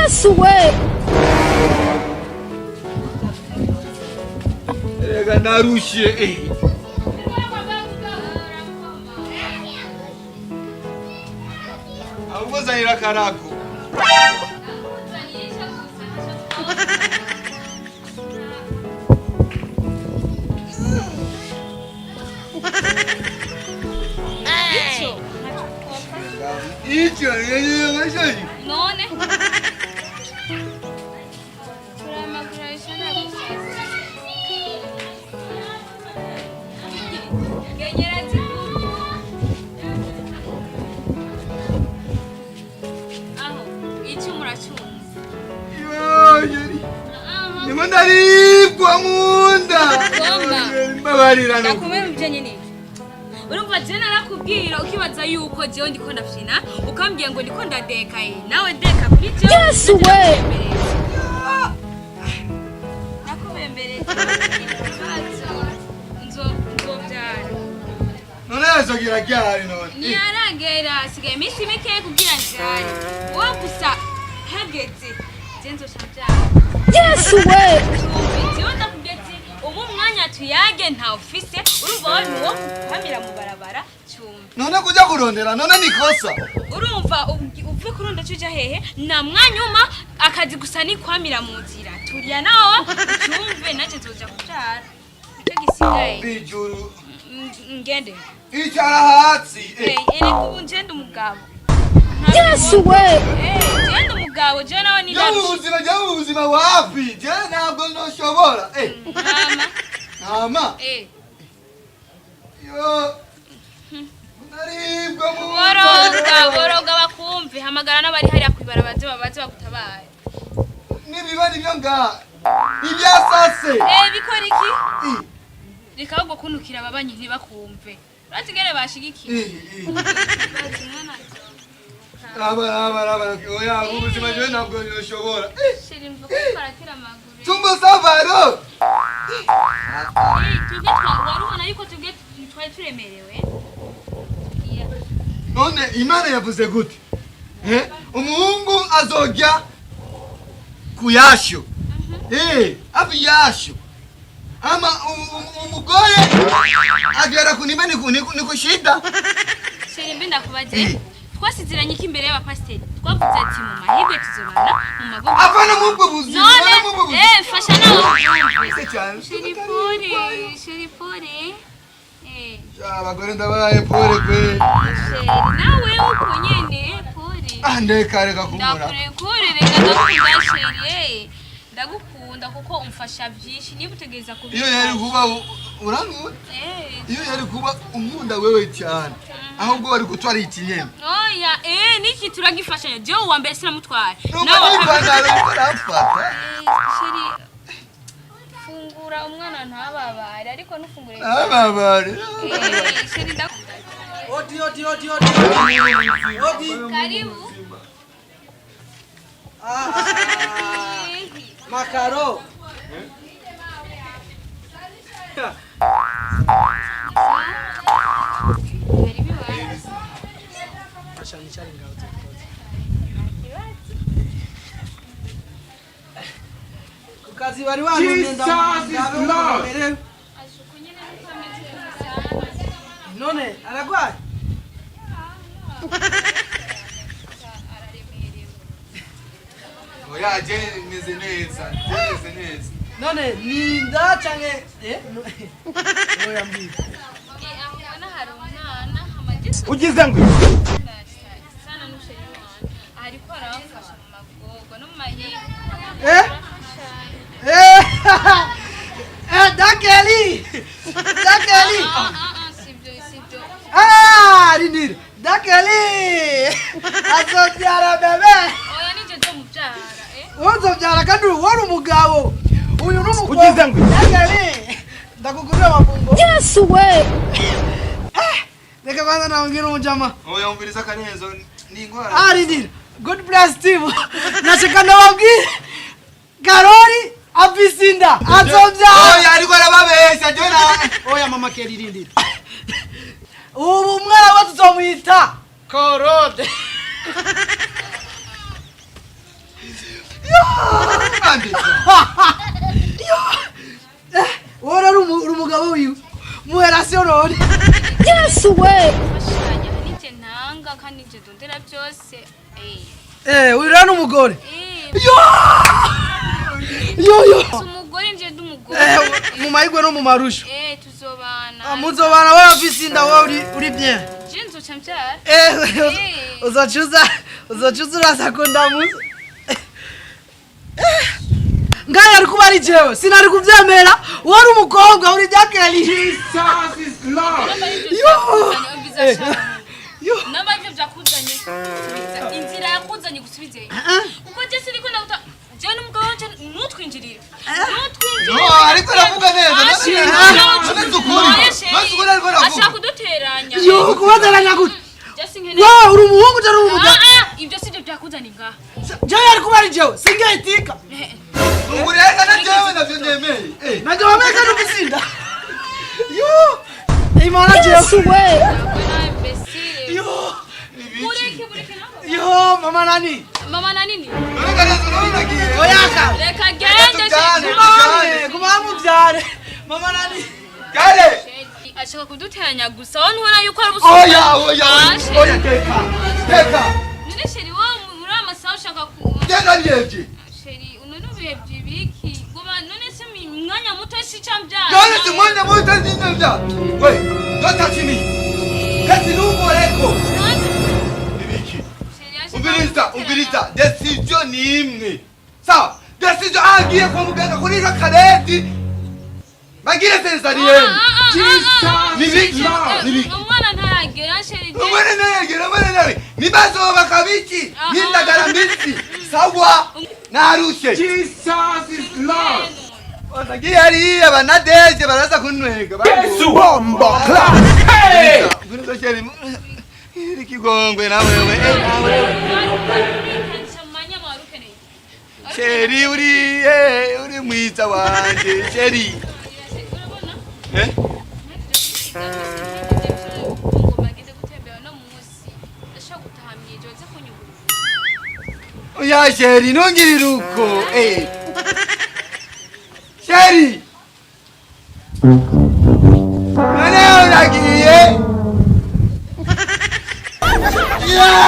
Yesu we! Reka narushe. Ahubwo zanira akarago. Icyo None turamagurisha ngenyera zigumu aho icyo muracunze. Ndimo ndaribwa mu nda. Gomba. Mbabarira no. Ndakumira ibijyanye n'ibyo urumva jewe narakubwira ukibaza yuko jewe ndiko ndafyina, ukambwira ngo ndiko ndadeka, ye nawe deka kuri jewe. Yesu we! Nakubembereza ikibazo nzobyara. None yazogira ryari none? Ntiyaragera, hasigaye iminsi mikeya kugira njyare wowe gusa hageze je nzoca mbyara. Yesu we! Jewe ndakubwiye ati ubu umwanya tuyage ntawe ufise, urumva wowe ni uwo kuhamira mu barabara cumbi. None kuja kurondera none ni kosa? Urumva uve kurunda uja hehe na mwanyuma akazi gusa ni kwamira mu nzira turiya nawe ucumve naje nzoja kubyara icyo gisigaye. Ijuru. Ngende. Icara hasi. Eh, erega ubu ngende umugabo. Yesu we! Eh, ngende umugabo jewe nawe ni Jya mu buzima, jya mu buzima wapi? Je ntabwo ntoshobora. Mama. Mama. Eh. Yo. Ndaribwa mu Boroga boroga bakumve, hamagara n'abari hariya kw'ibarabara baze babaze bagutabaye. Nibiba nibyo ngaha. Ibyasase. Eh, bikora iki? Reka ahubwo kuntukira ababanyi ntibakumve, urazi ingene bashigikiye. Bazi umwana. Raba raba raba, oya, ubuzima jewe ntabwo ntoshobora. Sheri, mvuga ko baratera amaguru. Tumbo savaro. Eh, twebwe wari ubona yuko twebwe twari turemerewe. Yeah. None Imana yavuze gute? Eh? Umuhungu azojya kuyasho. Afi yasho. Ama umugore agera kunimba ni kushida. Sheri, mbe ndakubaze, twasiziranye iki imbere y'abapasiteri? Twavuze ati mu mahirwe tuzobana, mu magogo. Apana mubwo buzima, None apana mubwo buzima. eh, fasha nawe ubyumve. Se cyane. Sheri pole, sheri pole, eh. Ja, abagore ndabaye pole kwe. Sheri, nawe uko nyene pole. Ah, ndeka reka kumbura. Ndakurekure, reka, ndagukunda sheri, eh. Ndagukunda kuko umfasha byinshi niba utegereza Iyo yari kuba urankunda. Eh. Iyo yari kuba unkunda wewe cyane. Ahubwo wari gutwara ikinyene. Oya, eh, niki turagifashanya, jewe uwa mbere sinamutwaye. Nuko Nawe n'ipantaro uriko uramfata. Eh, sheri, fungura umwana ntababare, ariko ntufungure. Ababare. Eh, sheri, ndakunda. Odi, odi, odi, odi. Odi. Karibu. Ah, ah, makaro. Karibu iwawe. Asha nicari ngaho tukoze. Ku kazi bari wantumye ndabe. Ashuku nyene nuko ameze ukuntu. None aragwaye? Araremerewe. Oya, je meze neza, je meze neza. None ninda canke eh? Oya mbiri. Eh, aho ubona hari umwana amagisi. Ugize ngo Sana n'usheri wanje ariko arabafasha mu magorwa no mu mahiga. Eh? Eh! Eh, Dakeli! Dakeli! Ah, ah, ah, sibyo sibyo. Ah, rindira. Dakeli! Azobyara bebe. Oya, nije nzomubyara, eh. Uzobyara kandi wari umugabo. Uyu ni umukobwa. Ugize ngo Dakeli! Ndakugurira amafunguro. Yesu we! Reka kwanza nawongera umujama. Oya, umviriza akarenzo ni ingwara. Ah, rindira. God bless team. Nashaka ndababwire. Karori afise inda. Azobyara. Oya, ariko arababesha, je na. Oya mama Keri, rindira. Ubu umwana we tuzomwita Korode. Andika. Wowe rero uri umugabo wiwe muherasiyo none. Yesu we. Mfashanya nije ntanga kandi nije ndondera byose. Eh, uyu rero ni umugore. Eh. Yo yo yo. Si umugore, nje ndi umugore. Eh, mu mahirwe no mu marusho. Eh, tuzobana. Ah, muzobana wowe afise inda, wowe uri bien. Je nzoca mbyara. Eh, uzocuza uraza kundamuza. Ngayo ari kuba ari jewe sinari kuvyemera. Wowe uri umukobwa, uri jakeli. Jesus is Lord. Yo. Yo. Yo. Namba ivyo vyakuzanye subiza inzira yakuzanye gusubizeyo, kuko je siniko ndaguta, je n'umugabo wanje nutwinjirire, nutwinjirire. No, ariko aravuga neza. None ukuri. None ukuri ariko aravuga. Ashaka kuduteranya. Yo, kubateranya gute? Je sinkeneye. Wowe uri umuhungu cyangwa uri umugabo? Ah, ah, ibyo sivyo byakuzanye ngaha. Jewe ari kuba ari jewe singetika. Ubu rero na jewe navyo nemeye. Eh. Najye wameka n'ubusinda. Yo, imana jewe. Yesu we. Nawe imbesire. Yo. Bureke, bureke nawe. Yo, mama nani. Mama na nini? None kaneza none nagiye. Oyaka. Reka gende. Tujyane. Kumame kumame mubyare mama nani. Kare. Ashaka kuduteranya gusa, wowe ntubona yuko ari ubusuma? Oya, oya. Ah, chéri. Oya, teka. Teka. None chéri, wowe muri aya masaha ushaka ku Genda ndiyevye. Chéri, none ubihe byibiki goba none se mwanya muto si cambyara? None si mwanya muto nzinyo vya. We, don't touch me. Kati numboreko. Ibiki. Umviriza, umviriza. Décision ni imwe. Sawa. Décision agiye kwa muganga kuri kareti. Bagire césarienne. Nibiki? Nibiki? Umwana ntaragera, chéri. Umwana ntaragera, umwana ntaragera. Nibazoba kabiki. N'indagara mbisi. Sawa. Narushe. Jesus is Lord. Nagiye hariya banadeje baraza kuntwega. Yesu bombo clap. Hey! Ngwino chéri. Iri kigongwe na wewe. Eh, na wewe. Chéri uri uri mwiza wanje chéri. Eh? Oya chéri, ntungirire uko. Eh. Chéri. None uragiye. Yeah!